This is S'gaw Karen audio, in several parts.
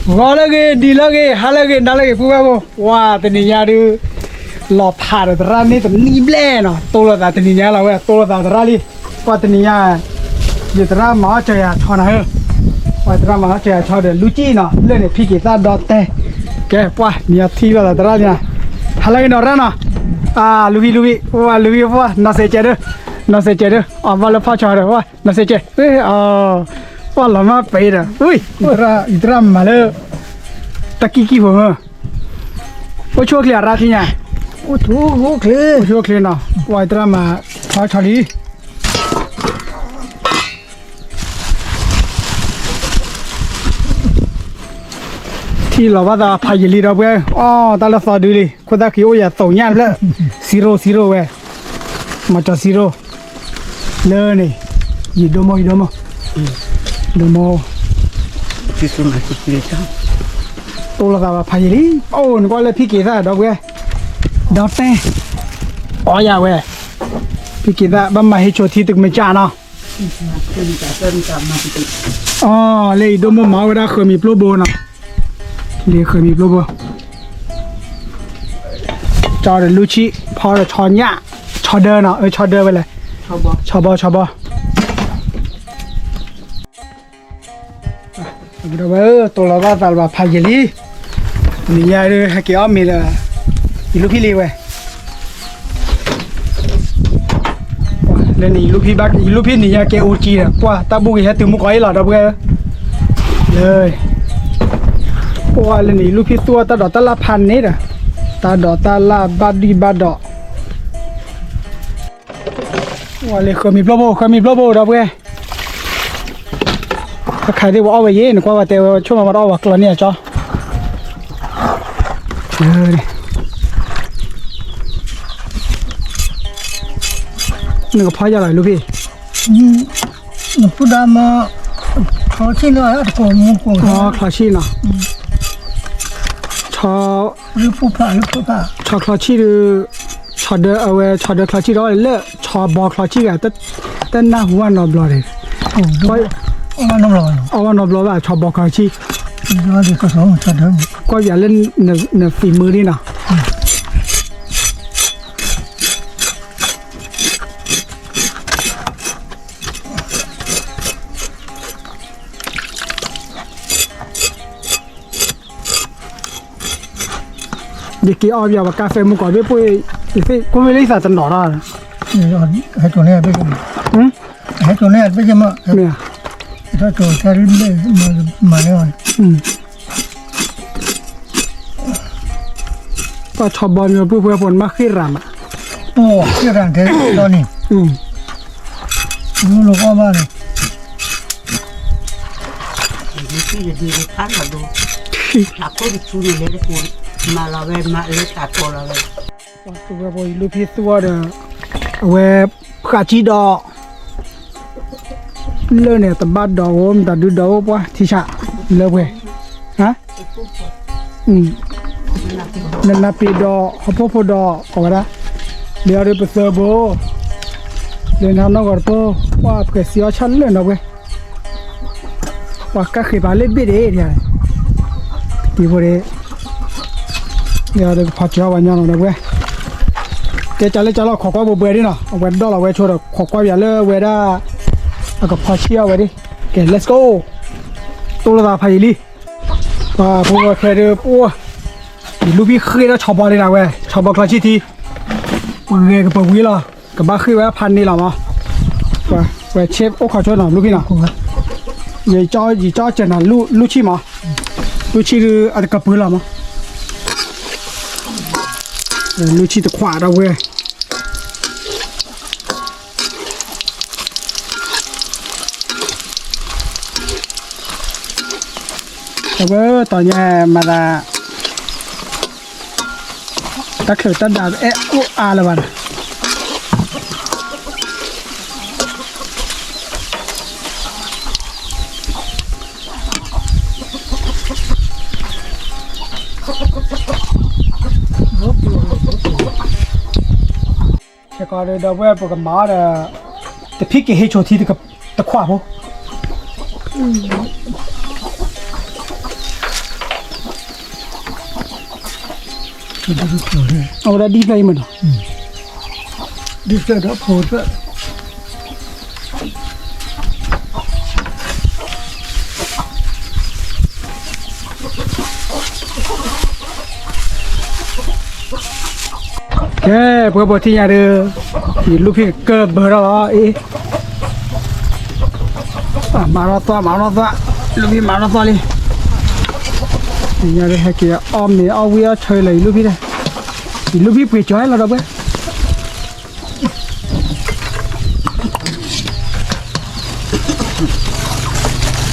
ဂီၤလၢအဂ့ၤ နံၤလၢအဂ့ၤ ဟါလၢအဂ့ၤ နၤလၢအဂ့ၤ ပုၢ်ဝဲၢ်ဖိ, ပှၤတနံၤညါဒုး လီၤဖးဒီးသရၣ်န့ၣ်တနံၤဘျဲၣ်နီၤ, တိၢ်လိာ်သးတနံၤညါလီၤဝဲ တိၢ်လိာ်သးသရၣ်လံ, ပှၤတနံၤညါ ယသရၣ်မၤအီၣ်စၢၤယၤဆီနၤဧၢ, ပှၤသရၣ်မၤအီၣ်စၢၤယၤဆီဒီး လူၤကံၣ်နီၤ လၢန့ၣ် ဖံက့ၤသၣ်ဒီတဲ, ကဲ ပှၤနံၤညါထံၣ်လိာ်သးသရၣ်န့ၣ်, ဟါလၢအဂ့ၤနီၤရၣ်နီၤ, လူၤဖံလူၤဖံ ပှၤလူၤဖံပှၤ နီၢ်စဲးကဲးဒုး, နီၢ်စဲးကဲးဒုး အီၣ်ဘၣ်လၢဖီၣ်ဆီဒီး ပှၤ နီၢ်စဲးကဲး, ပှၤလီၤမၢ်ပ့ၤဒီး ယသရၣ်မၤလၢ တၢ်ကံၣ်ကံၣ်ဖိမၢ်, အိၣ်ဆူၣ်အိၣ်ချ့အရၣ်ချ့ညါ, အိၣ်ဆူၣ်အိၣ်ချ့ အိၣ်ဆူၣ်အိၣ်ချ့နီၤ, ပှၤယသရၣ်မၤ ဖီဆီလံ, ထံၣ်လီၤဘၣ်သးဖးယံာ်လံဒီပုၢ်ဝဲၢ်, အီၣ်တၢ်လၢသီဒုလံ, ခိၣ်သၣ်ဃံအိၣ်ယၤသိးညၣ်ဖျၢၣ်, စံရိၣ်စံရိၣ်ဝဲ, မၤကၠီစံရိၣ်, လၢန့ၣ်, ယဒိၣ်မိၢ်ယဒိၣ်မိၢ်, ဒိၣ်မိၢ် တိၢ်လိာ်သးဘၣ်ဖးယံာ်လံ, အိၣ်နကွၢ်လၢဖံက့ၤသၣ်ဒီပုၢ်ဝဲၢ်, ဒီတဲ, အီယၤဝဲ, ဖံက့ၤသၣ်ဘၣ်မၤဟ့ၣ်ဆိထံတကမ့ၢ်ကၢ်နီၤ, အီလၢယဒိၣ်မိၢ်မၤဝဲဒၣ်ဃၢၤမံၤပျိဘိနီၤ, လၢဃၢၤမံၤပျိဘိ, ကၠီဒီးလူၤဆံၣ် ဖီဒီးဆီညၣ်, ဆီဒၢနီၤ, အၢ ဆီဒၢဝဲလဲၣ်, ဆီဘီ ဆီဘီ ဒီပုၢ်ဝဲၢ်ဧၢ, တိၢ်လိာ်ဘၣ်သးလၢၤဘၣ်ဖးယံာ်လံ, နံၤညါဒုးဟဲက့ၤအီၣ်မ့ၤဒီး ယလူၤဖံလံဝဲ, လၢန့ၣ် ယလူၤဖံနံၤညါကဲအိၣ်ကံဒီး ပှၤတၢ်ဘူၣ်ကဟဲတုၤမူကီၢ်အံၤလီၤ ဒီပုၢ်ဝဲၢ်ဧၢ, လၢ ပှၤလၢန့ၣ် ယလူၤဖံသူအီၤတၢ်ဒိးတၢ်လၣ်ဖးန့ၣ်ဒီး, တၢ်ဒိးတၢ်လၣ်ဘၣ်ဒံၣ်ဘၣ်ဒီး ပှၤလၢဃၢၤမံၤပျိဘိ ဃၢၤမံၤပျိဘိ ဒီပုၢ်ဝဲၢ်, တၢ်ခးသ့ၣ်ပှၤအီၣ်ဝဲယဲၢ် နကွၢ်ပှၤတဲဝဲ ဆိကမိၣ်မၤတအီၣ်ပှၤကျီန့ၢ်အကၠီ, နကဖီယၤလီၤ လူၤဖံ, နဖုဒါမၤ ချီဆံၣ်လၢတကိးမူကိး, ချီဆံၣ်နီၤ, ချီ ချီချီဆံၣ်ဒုး, ဆီဒၢအဝဲ ဆီဒၢချီဆံၣ်ဒီးလၢ ဆီဘီချီဆံၣ်ဂၤ, တနၢ်ဟူဘၣ်နီတဘျီန့ၣ်, အီၣ်ဘၣ်နီတဘျီဘၣ် ဆီဘီချီဆံၣ်, ကွၢ်ယၤလၢ နသံးမုာ်လံနီၤ. ယက့ၤအီၣ်ပယီၤပကါဖဲမူကီၢ်ဘ့ၣ် ပှ့ၤ ယသ့ၣ်ကိၣ်မ့ၢ်လၢယသးတနီၤလီၤ, ဟဲတိၤန့ၢ်ဘ့ၣ်ကမး, ဟဲတိၤန့ၢ်ဘ့ၣ်ကမး, မ့ၢ်, မၤလၢ, ပှၤဆီဘီမ့ၢ်ပှ့ၤပှဲၤဖိနမ့ၢ်ဃ့ရၤမး, ဃ့ရၤတဲလီၤန့ၣ်, လီၤကီၢ်ဘၣ်န့ၣ် ဖးလီၤဒိ, ဖးခိၣ်တဆူန့ၣ်လဲၤတပူၤ, မၤလီၤဝဲ မၤလၢတၢ်တီၤလီၤဝဲ, ပှၤသူဝဲဖိ ယလူၤဖံသူအီၤဒီး, အဝဲ, ဃာ်ကံဒီး, လၢန့ၣ် တဘၣ်ဒီးအိၣ် မတၤဒုဒီးအိၣ်ပှၢ် ထံဆး, လၢပှဲၤ, နနၢ်ပ့ၤဒီး ဟီၣ်ဖိၣ်ဖိဒီး ကိးဝဲဒၣ်, လၢအီၤဒုးပသၢဘိ, လၢနနီၢ်ဂီၤတပိၢ်, ပှၤပှဲၤစံအီၣ်ဆၣ်လၢာ်နီၤပှဲၤ ပှၤကၣ်ဃ့ၢ်ပာ်လၢဘ့ၣ်ဒ့ၣ်, တံၤဖိဒ့ၣ်, ဒီးကဖီကၠီပှၤညီနီၤဒီးပှဲၤ, ကဲကၢ်လၢကၢ်လီၤ ခိးကွၢ်ဘိဘှဲဒ်နီၤ အဝဲဒီၣ်လီၤဝဲဆိဒီး ခိးကွၢ်ပယၤလၢဝဲဒၣ်, အကဖီဆံၣ်အီၣ်ဝဲဒၣ်, ကဲ let's go, တိၢ်လိာ်သးဖးယံာ်လံ, ပှၤဖိဝဲခဲဒုးပှၤ, ယလူၤဖံဃ့ဒီးဆီဘီလံနၤဝဲ ဆီဘီချီဆံၣ်ထံ, ပဂဲၤကပၢၤဝံၤလီၤ ကဘၣ်ဃ့ၢ်ဝဲဖးန့ၢ်လီၤမး, ဝဲဆ့အိၣ်ခိးဆိနီၤ လူၤဖံနီၤ, ယကၠီစၢၤနၤ လူၤဆံၣ်မး, လူၤဆံၣ်ဒုးအတကပၢၤလီၤမး, လူၤဆံၣ်တခွးဒီးဝဲ အဝဲတီၤညါမၤသး, တၢ်ချၢးတၢ်ဒၣ်အဲၣ်အိၣ်အါလၢၤဘၣ်ဒီး ဆဲးကီးဒီး ဒီပုၢ်ဝဲၢ်ပကမၤအီၤဒီး တဖံးက့ၤဟ့ၣ်ဆိးထံတခွးဖိ, အဝဲဒၣ်ဒ်ဖျၢၣ်အံၤမးနီၤ, ဒ်ဖျၢၣ်ဒီးဖိထွဲ ကဲ ပှၤပိာ်ထံၣ်ညါဒီး ယလူၢ်ဖံကၢၢ်ဘၢထီၣ်လီၤအံၤ, မၤထီၣ်သွၣ် မၤထီၣ်သွၣ်, လူၢ်ဖံမၤထီၣ်သွၣ်လံ, ညါဒီးဟဲက့ၤအီၣ်မ့ၤအီၣ်ဝံၣ်အီၣ်ဆၢလၢ ယလူၢ်ဖံဒီး, ယလူၢ်ဖံပှ့ၤကၠီလီၤဒီးပှဲၤ တၢ်ညါတၢ်ဂိ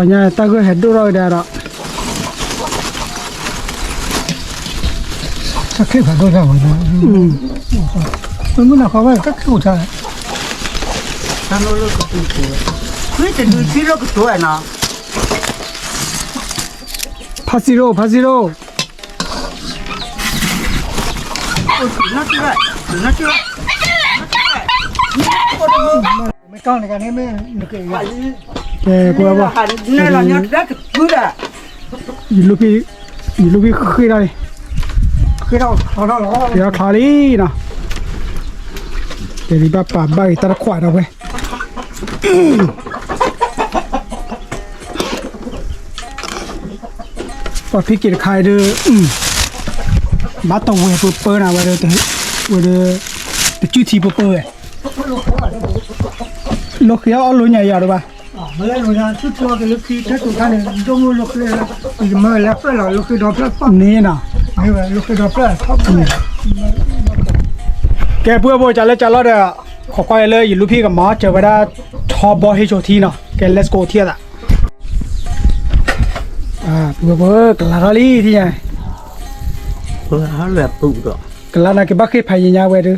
ၢ်ဟဲဒိၣ်ထီၣ်ဝဲဒၣ်ဒီး, တၢ်ချ့ဖးဒိၣ်တၢ်ဝဲဒၣ်, မုၢ်နၤခီဝဲတၢ်ချ့အိၣ်တၢ်, တၢ်လၢကတိၤ, ခွံတဒုဆံလၢကတိၤနီၤ, ဖါစံရိၣ် ဖါစံရိၣ် ကဲ ပှၤဘၣ်, ယလူၢ်ဖံ, ယလူၢ်ဖံဃ့ၢ်ထီၣ်လံ, ဃ့ၢ်ထီၣ်ချီလံနီၤ, ကဲဒ်ဘၣ်ပာ်ဘၣ်ဂ့ၤတၢ်တခွးဒီးဝဲ ပှၤဖံက့ၤတခါအံၤဒီး, ဘၣ်တဝဲၢ်ပၢပၢနၤဝဲဒီး, ဝဲဒီး, တစုထံပၢပၢဝဲ, လိာ်ဃ့အီၣ်လိာ်ညါယၤဒိးဘၣ်, မ့ၢ်လိာ်ဃ့အီၣ်လိာ်ညါယၤဒိးဘၣ်, န့ၣ်နီၤ, ကဲပှၤဘၣ် ကၢ်လၢကၢ်လီၤဒီး, ခိးကွၢ်လၢယလူၢ်ဖံကမၤစၢၤဝဲဒၣ်, ထီဘီဟ့ၣ်ဆိးထံနီၤ, ကဲ let's go ထံၣ်သး ပှၤဘၣ် ကလၤထီၣ်လံထံၣ်ညါ, ကလၤနၤက့ၤဘၣ်ဃ့ၢ်ဖးယံၤညါဝဲဒီး,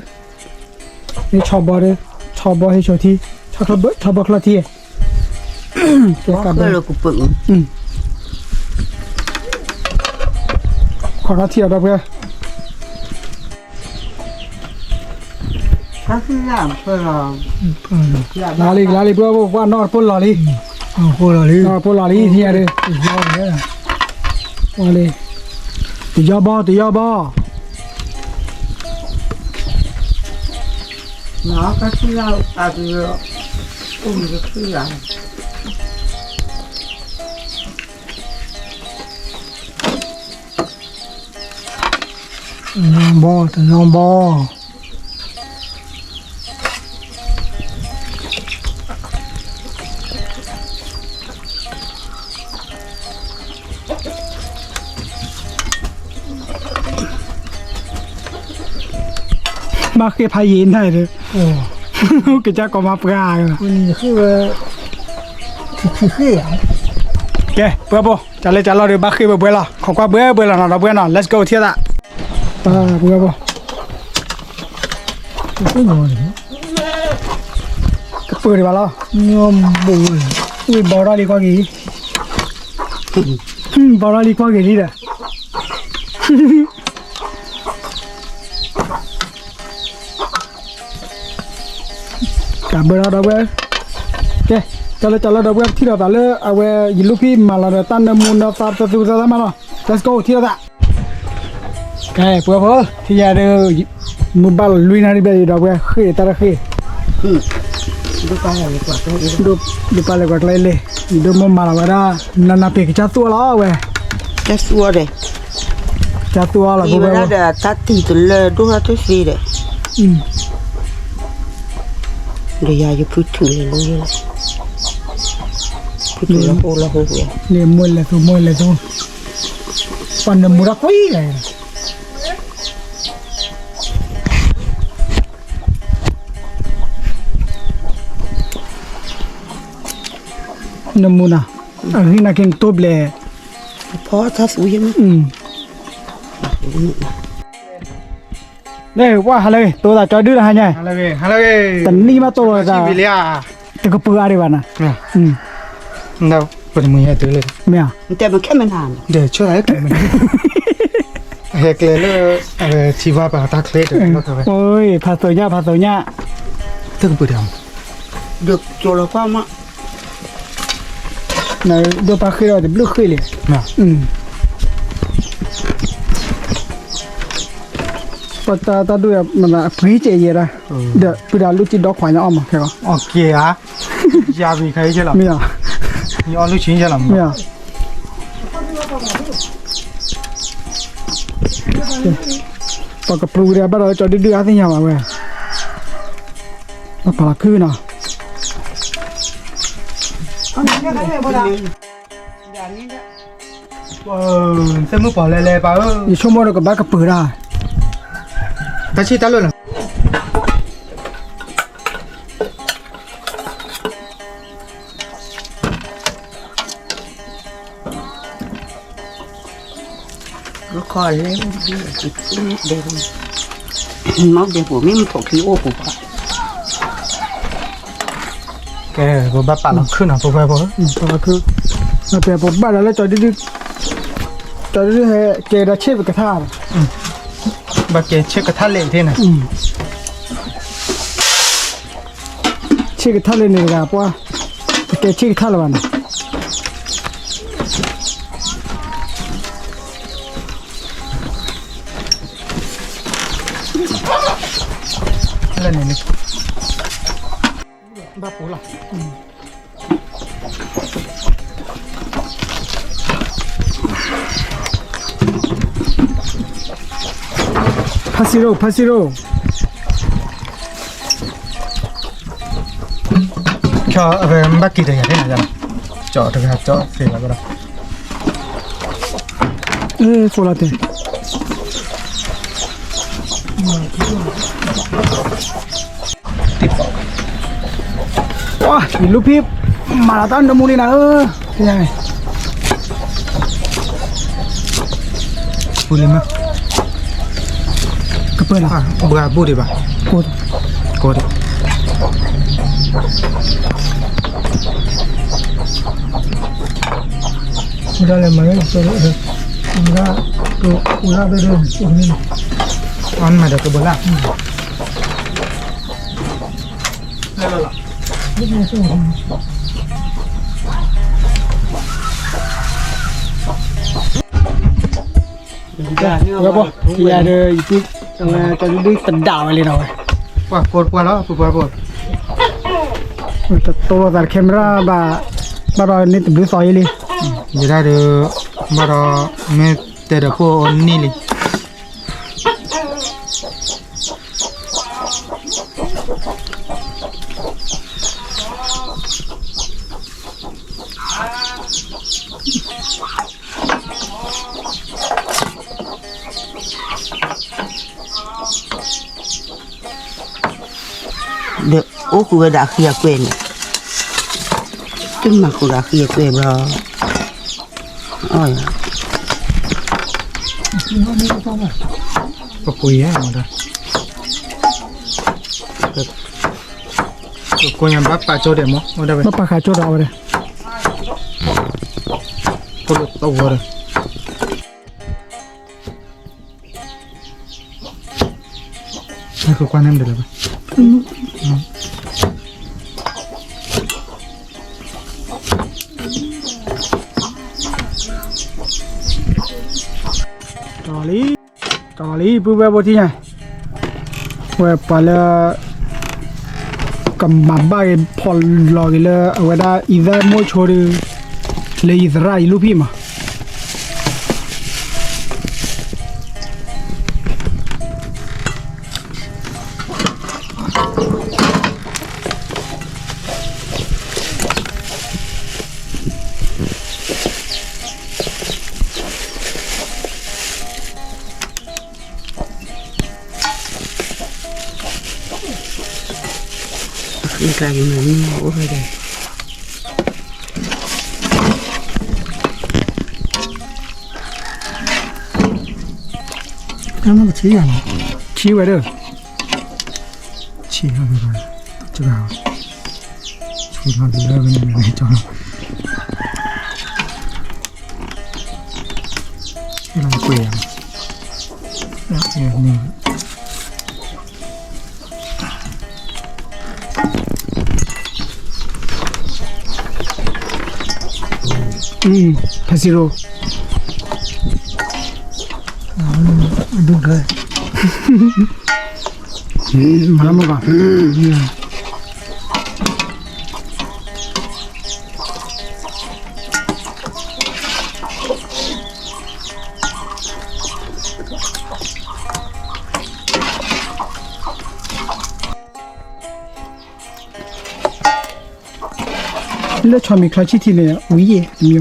မ့ၢ်ဆီဘီဒီး, ဆီဘီဟ့ၣ်ဆိးထံ, ဆီဘီချီထံ, ကဲကဘၢ, ခိးထီၣ်ထံၣ်အီၤဒီးပှဲၤ လါလံ လါလံ ပှၤဘၣ် ပှၤနီၢ်တပိၢ်လီၤလံ, နီၢ်တပိၢ်လီၤလံ ထံၣ်ညါဒီး, လံ, တယီဘီ တယီဘီ, တယီဘီ တယီဘီ ဘၣ်ဃ့ၢ်ဖးယံၤန့ၣ်ဒီး, ကစၢ်ကီးမၤပှၤ, ကဲ ပှၤဘၣ် ကၢ်လၢကၢ်လီၤဒီး ဘၣ်ဃ့ၢ်ဘၢဘှဲလီၤ ခိးကွၢ်ဘှဲဘှဲလီၤနီၤ ဒီပုၢ်ဝဲၢ်နီၤ let's go ထံၣ်သး, ပှၤဘၣ် ကပၢၤဒံးဘၣ်လီၤ, ဝံၢ်ဘီထီၣ်လံကွၢ်က့ၤ, ဘီထီၣ်လံကွၢ်က့ၤလံဒီး ကးဘၢဒီပုၢ်ဝဲၢ်, ကဲ ကၢ်လၢကၢ်လီၤဒီပုၢ်ဝဲၢ် ထံၣ်လိာ်သးလၢအဝဲ ယလူၢ်ဖံမၤလီၤဒီး တၢ်နၢမူနၢသါ တသူသါသါမးလီၤ let's go ထံၣ်လိာ်သး, ကဲ ပှၤဖိ ထံၣ်ယၤဒီး မုၢ်ဘၣ်လွံၢ်နၣ်ရံၣ်ဘျဲၣ်ဒီး ဒီပုၢ်ဝဲၢ် ဃ့ၢ်တၢ်တဃ့ၢ် ဒိၣ်ပာ်လဲၤကွၢ်ကျဲလံ, ဒိၣ်မိၢ်မၤလီၤဝဲဒၣ် နနပ့ၤကစၢ်သူၣ်အီၤလီၤဝဲ, ကစၢ်သူၣ်အီၤဒီး, ကစၢ်သူၣ်အီၤလီၤ ပဝဲဒၣ်ဒီး တၢ်တံၤတလၢဒိၣ်ထီၣ်တသ့ဒီး, ဒီးယၤယဖုထုးလၢလၢ, ဖုထုးလၢဟိလၢဟိဝဲ, န့ၣ်မိၢ်လဲၤသူ မိၢ်လဲၤသူ, ပှၤနၢမူတၢ်ကွံလဲၣ် နမူနၤ, အဂ့ၢ်နာ်က့နတိၢ်ဘျဲၣ်, ဖီတၢ်သူယဲၢ်မး, န့ၣ် ပှၤဟးလၢဂ့ၤ တိသးကၠီဒုတဟါညါ, တနံၣ်မးတိၢ်လီၤသး, တကပၤအါဒံးဘၣ်နၤ, ပတမုာ်ညါတုၤလၢ, မ့ၢ်, ဟဲကျဲလၢ, ထံဘၣ်ပာ်တၢ်ချ့, ဖးသိညၣ် ဖးသိညၣ်, တကပၤဒီး, ဒီးကၠီလီၤကွၢ်မး, ဒိၣ်ပၢ်ဃ့ဒီးတဘျုးဃ့လံ, ပတၢ်တၢ်ဒိၣ်မနုၤအပှ့ၤကဲယဲဒၣ်, ဒီးပုၢ်ဒၣ်လူၢ်ကံဒီခွါညါအီၣ်မးခဲကီ, ယၤဘံခါအံၤလီၤ, မ့ၢ်, ယအီၣ်လူၢ်ဆံယဲလီၤ, မ့ၢ်, ပကပျူၤဒီးဘၣ်ဒီးကၠီဒုဒုအါသ့ၣ်ညါဘၣ်ဝဲ, ပပာ်လီၤခုနီၤ သ့ၣ်မုၣ်ပီၤလဲလဲပၢ်ဧၢ, ယဆိကမိၣ်ဒီးကဘၣ်ကပၢၤဒၣ်, တၢ်ဆံၣ်တၢ်လၢာ်လီၤ, ကဲ ပဘၣ်ပာ်လီၤခုနီၤ ပဝဲဖိ, ပဘၣ်ဒီးလၢ ကၠီဒုဒုဟဲကဲဒီးဆ့ၣ်ပကထါ, ဘၣ်ကဲဆ့ၣ်ကထါလဲၣ်သ့ၣ်န့ၣ် ဆ့ၣ်ကထါလၢန့ၣ်တဂၤပှၤ, တကဲဆ့ၣ်ကထါလၢၤဘၣ်န့ၣ်, လၢန့ၣ်န့ၣ်, ဘၣ်ပူၤလီၤ, ဖါစံရိၤ ဖါစံရိၤ ဘၣ်က့ၤတယၤန့ၣ်, ကၠီတဂၤကၠီသ့လီၤ, အ့ ဖိလီၤတဲာ်, ယလူၢ်ဖံး မၤလီၤတၢ်နၢမူလံနၤဧၢ, ပူၤလံမး, ကပၢၢ်လီၤ, ဘှါဘိၣ်ဒံးဘၣ်, ကိးဒံး ဒၣ်လဲၣ်မၤ, အမၤဒီးကဘၢလၢ်, ဝဲဘီ ယၤဒီး ယကံ ဝဲကဒုတဒၣ်ဝဲလံနီၤဝဲ, ပှၤကိးပှၤလီၤ ပှၤပှၤကိး, တတိၢ်လိာ်သးတ camera ဘၣ်, ဘၣ်ဒီးန့ၣ်တဘျုးသီယံၤလံ, ယဒၣ်ဒီး ဘၣ်ဒီး မ့ၢ်တဲဒီးဖိန့ၢ်လံ ဒီးအိၣ်ဃုာ်ဝဲဒၣ်အဃံအကွဲၢ်န့ၣ်, တမၤဃုာ်ဒီးအဃံအကွဲၢ်ဘျီ, အီၣ်ယၤ, ပပှ့ၤယၤမးဒီး, ကိးညါဘၣ်ပာ်ကၠီဒဲးမး, ဘၣ်ပာ်ဃာ်ကၠီဒီးအဝဲဒၣ်, ဖိလၢသဝီဒီး ကွၢ်န့ၣ်မ့ၢ်လၢၤဘၣ်, ကလံ, ကလံ ပုၢ်ဝဲၢ်ဖိထံၣ်ညါ, ဝဲပှၤလၢ ကမၤဘၣ်က့ၤဖီၣ်လီၤက့ၤလၢအဝဲဒၣ်အံသၣ်မိၢ်ဆိဒုး, လၢယသရၣ်ယလူၢ်ဖံးမး မ့ၢ်ကျါက့ၤမၤန့ၢ်အိၣ်ဖဲဒၣ်, ထံဝဲဒီး, ထံဟဲက့ၤဘၣ်, တဂၤ, ထံဟဲက့ၤလၢဝဲန့ၣ်န့ၣ်ကၠီလီၤ, ဟဲလီၤကွဲးယၤ, န့ၣ် က ဖဲစံရိၤ ဒူၣ်ကဲ မၤလၢမုၢ်ဘၣ် လၢဆီမံၤချီဆံထံန့ၣ် ဝံၤယဲၢ် တ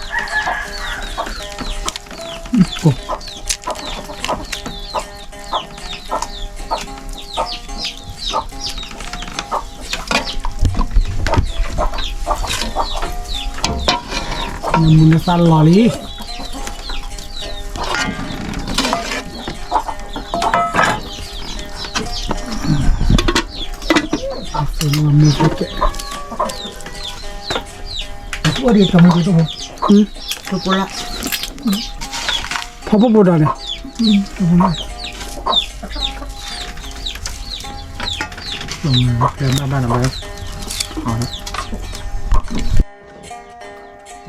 မံၤ မုၢ်နသးလီၤလံ မုၢ်ကဲ အိၣ်ဒံးတမုၢ်ကတၢၢ် ဖီဖိပိဒီးန့ၣ် ဘၣ်ဘၣ်နီၤ ယ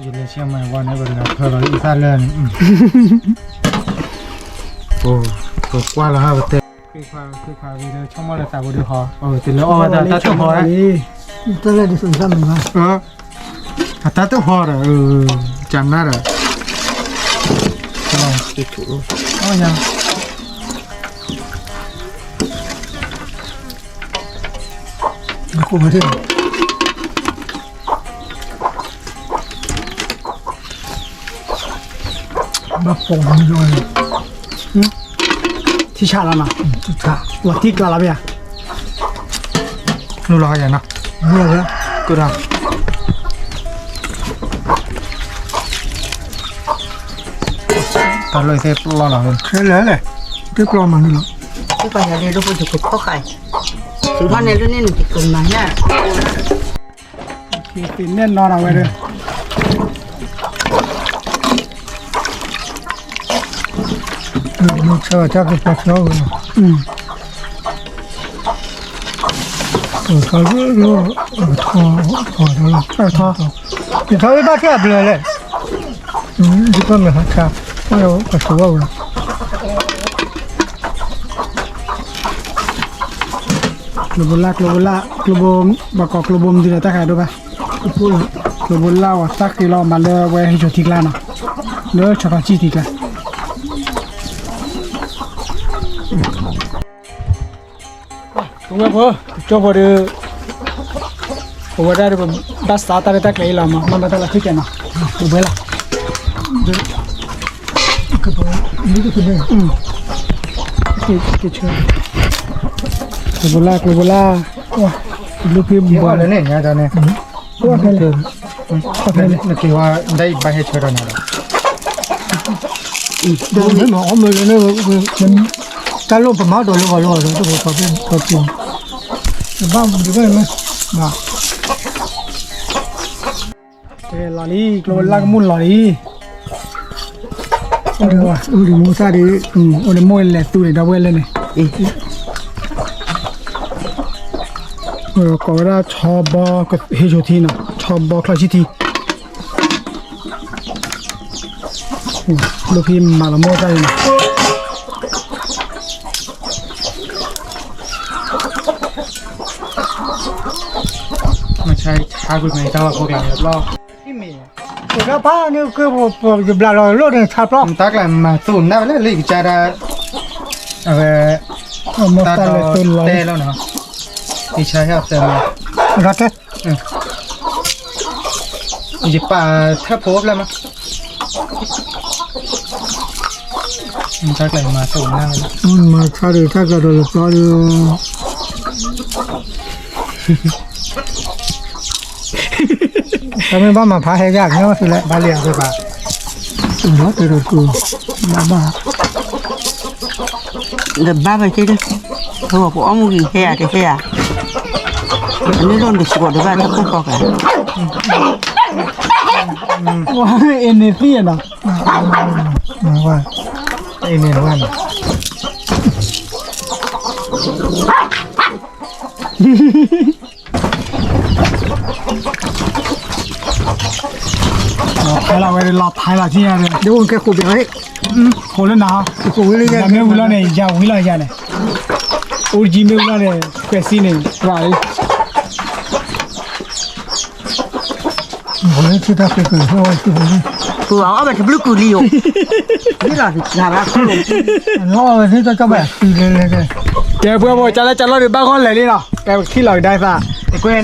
လဲၤဆဲမၤဝါန့ၣ် ပတဂၤဖၢလီၤအံသၣ်လၢန့ၣ် ပကွၢ်လီၤဟးပတဲ ခ့ခွါခ့ခွါဝံၤဒီး ဆိကမိၣ်လၢသးပူၤဒီးဟီ တလၢအီၣ်ဝဲဒၣ်တၢ်တဟီၣ် တၢ်လၢဒ်သိးသၣ်မုာ်ဘၣ် အတၢ်တဟီၣ်ဒီး ကနၣ်ဒီး အီၣ်ညါ အခိၣ်ဘၣ်ထံၣ် ဘၣ်ပိာ်မုၣ်လီၤ ထံဆးလီၤနီၤ ထံဆး ဝဲထံကျါလီၤမ့ၢ်ဧါ လူလီၤယၤနီၤ လူလီၤ ကဒၣ် တၢ်လီၢ်သ့ၣ်ပျီလီၤ ခဲလၢာ်လဲၣ် သ့ၣ်ပျီမၤန့ၣ်လီၤ သ့ၣ်ပျီယၤလၢဒိၣ်ဖိယကဖီၣ်ဃာ် မၤန့ၣ်လၢန့ၣ်နကကမၤညါ သ့ၣ်နဲၣ်နီၤဒီးဝဲဒီး မ့ၢ်ဆၢတၢ်ကပၤဆၢဝဲ ထီၣ်လၢ ထီၣ် ထီၣ် ယထီၣ်လၢဘၣ်ထံၣ်အဘျၢလဲၣ် ဒ်ပမ့ၢ်ဟးဆါ ပဆိဝဲဝဲ ကျိဘိလၢ် ကျိဘိလၢ် ကျိဘိ ဘၣ်ကိးကျိဘိမနုၤလဲၣ် တၢ်ခါဒိၣ်ဘၣ် ကျိဘိလၢ်အီၤ တၢ်ဃ့လီၤမၤလၢဝဲဟ့ၣ်ဆိထံကျါနီၤ လၢဆီထီၣ်ဆံထံကျါ ပဝဲဖိ ကၠီဖိဒီး ပဝဲဒၣ်ဒီး ဘၣ်စးတၢ်လၢတၢ်ကျဲအံၤလီၤမး မ့ၢ်ဘၣ်တၢ်လီၤထံၣ်ကဲနီၤ ပဝဲလီၤ ကျိဘိလၢ် ကျိဘိလၢ် ဘျုးဖံဘှါလၢန့ၣ် နက့ၤဝဲ ဒ်အံၤဘၣ်ဟဲဆၢထီၣ်နၤဒီး ဒီးမ့ၢ်မၤအီၣ်မ့ၢ်လၢန့ၣ် တၢ်လိၣ်ပမၤဒိးလၢဂီၤလၢဂီၤဒီး တပှၤပှၤပှၤပှၤ ဘၣ်မနုၤဘၣ်မ့ၢ် လီၤလံ ကျိလၢ်ကမူၣ်လီၤလံ အိၣ်ဒီးမိၢ်သၣ်ဒီး အိၣ်ဒီးမိၢ်လဲၤသူန့ၣ် ဒီပုၢ်ဝဲၢ်လၢန့ၣ် ကိးဝဲဒၣ်ဆီဘီ ဟ့ၣ်ဆိထံနီၤ ဆီဘီချီဆံထံ ဘျုးဖံမၤလီၤမိၢ်တၢ်အံၤနီၤ မ့ၢ်ဆါဆါကွံာ်မ့ၢ်တၢ်ဝဲဖိကျါလၢဘျီ တၢ်ဖါန့ၣ်ကဘျးလီၤလိၣ်န့ၣ်ဆါဘျီ တၢ်ကျါမၤသူၣ်နၢ်ဝဲလၢလံကစၢ်ဒၣ် အဝဲ တၢ်ဒီတဲလီၤနီၤ ယဆါဟဲအီၤတဲမး ဒီတဲ ယပာ်ထၢၣ်ဖိဖျဲၣ်မး တၢ်ကျါမၤသူၣ်နၢ်ဝဲလၢ မၤဆါဒီးတၢ်ကျါဒီးလၢဘျီဒီး တမ့ၢ်ဘၣ်မၤဖးဟဲယၤကညီသုလဲၣ် ဘၣ်လံအသ့ဘၣ် လီၤတဲာ်ဒီးတကူ ဘၣ်ဘၣ် ဒီးဘၣ်ဝဲက့ၤဒီး ပအီၣ်မူဂံၢ်ဟဲယၤတဟဲယၤ အန့ၣ်လိၣ်နစ့ၢ်ကီးဒီးဘၣ်တၢ်ခိၣ်ဃီကၤ ဝါအ့န့ၣ်သံယနီၤ အ့န့ၣ်ဝဲန့ၣ် Thank you. ဖဲလီၤဝဲလီၤဖဲလီၤထံၣ်ညါဒီး ဒ်အိၣ်ကဲဃိးဘ့ၣ်ဟဲ ဃိးလၢနၤဟီ မ့ၣ်အူလီၤန့ၣ် ယၤဝံၤလီၤယၤန့ၣ် အိၣ်တကံမ့ၣ်အူလီၤန့ၣ် ခွဲးစံန့ၣ် ပှၤလံ ပှၤအီၣ်ဘၣ်တဘျုးကုာ်လံယိာ် လီၤဝဲန့ၣ်တကီဘၣ် ကဲပှဲၤဖိ ကၢ်လၢကၢ်လီၤဒုးဘၣ်ဂီၢ်လဲၤလံနီၤ ကဲပထံၣ်လီၤကဒါသး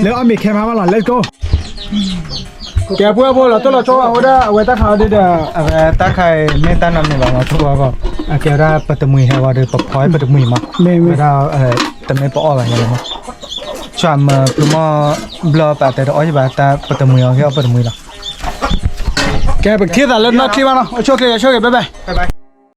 လၢအီၣ်မ့ၤခဲမးဘၣ်လီၤ let's go ကဲပှဲၤဖိ လီၤတိၢ်လီၤဆီဝဲဒၣ် အဝဲတၢ်ခါအီၤဒုဒီး အဝဲတၢ်ခါအံၤ မ့ၢ်တၢ်နီတမံၤဘၣ်မး ထိၣ်ဘၣ်ဘၣ် အကဲဝဲဒၣ်ပတမှံၤဟဲဝဲဒီး ပဖီပတမှံၤမး ဝဲဒၣ် တမ့ၢ်ပအီၣ်ဘၣ်ညါလီၤမး ဆွာမၤဖုမီၢ်ဘျီပာ်တဲတအီၣ်ယဘၣ် တၢ်ပတမှံၤအီၤ ဟ့ၣ်အီၣ်ပတမှံၤလီၤ ကဲ ပကထံၣ်သးလၢနီၢ်ချံဘၣ်နီၤ အိၣ်ဆိၣ်ချ့ ဆိၣ်ဂ့ၤ bye bye